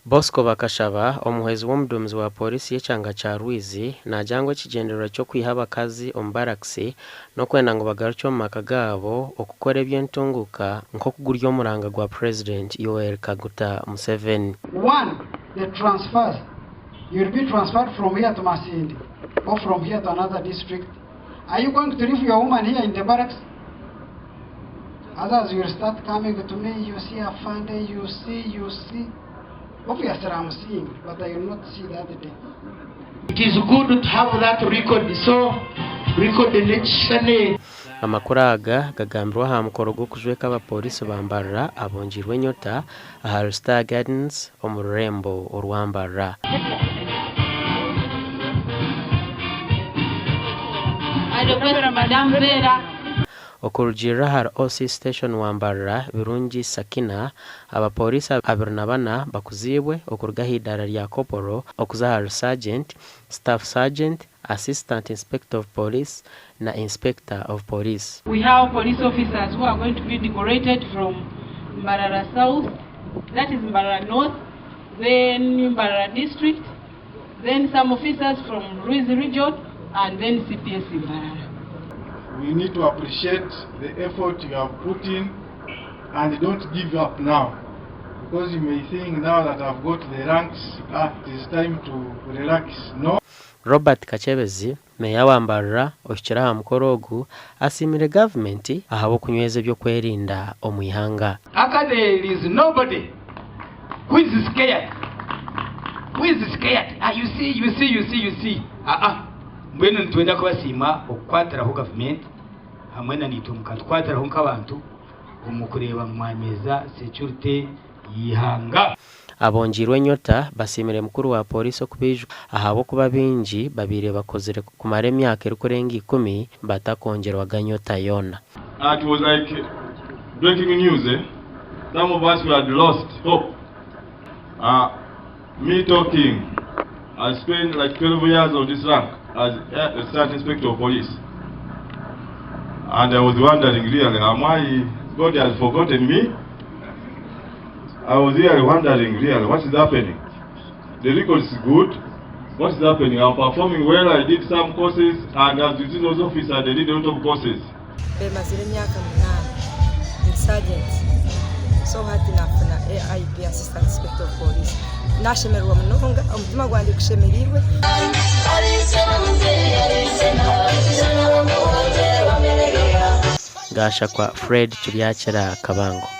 Bosco Bakashaba, omuhwezi w'omuduumizi wa pooriisi y'ekyanga kya Rwizi naagira ngu ekigyendererwa ky'okwiha abakazi omu barakisi n'okwenda ngu bagarukye omu maka gaabo okukora eby'entunguuka nk'oku guri omuranga gwa Purezidenti Yoweri Kaguta Museveni. One, the transfers, you will be transferred from here to Masindi or from here to another district, are you going to leave your woman here in the barracks? Others will start coming to me, you see Afande, you see, you see. Obviously I'm seeing, but I will not see that day. It is good to have that record so record n'ekishushani. Amakuru aga gagambirwe aha mukoro gw'okujweka abapoorisi ba Mbarara abongyeirwe enyota ahari Star Gardens omu rurembo orwa Mbarara. Okurugiirira ahari OC Station wa Mbarara, Birungi Sakina, abapooriisi 24 bakuziibwe okuruga ah'idaara rya Corporal okuza ahari Sergeant, Staff Sergeant, Assistant Inspector of Police na Inspector of Police. We have police officers who are going to be decorated from Mbarara South, that is Mbarara North, then Mbarara District, then some officers from Rwizi Region and then CPS Mbarara. We need to appreciate the effort you have put in and don't give up now because you may think now that I've got the ranks, ah, it is time to relax. No. Robert Kakyebezi, Meeya wa Mbarara ohikire aha mukoro ogu asiimire gavumenti ahabw'okunyweza eby'okwerinda omu ihanga. Aka there is nobody who is scared, who is scared, ah you see, you see, you see, you see, aa mbwenu nitwenda kubasiima okukwatiraho gavumenti hamwe na naitwe mukatukwatiraho nk'abantu omu kureeba ngu mwanyweza security y'eihanga. Abongyeirwe enyota basiimire mukuru wa pooriisi okubaijuka ahabw'okuba baingi babaire bakozire kumara emyaka erikurenga ikumi batakongyerwaga nyota yoona. It was like breaking news eh, some of us we had lost hope ah me talking I spent like 12 years on this rank as a assistant inspector of police and I was wondering really am I God has forgotten me I was really wondering really what is happening the record is good what is happening I'm performing well I did some courses and as you see those officers they did a lot of courses Bemazire emyaka munaana ndi sergeant so hati nafuna AIP Assistant Inspector of Police. Nashemererwa munonga omutima gwangye gushemereirwe. Gashakwa Fred Turyakira Kabango.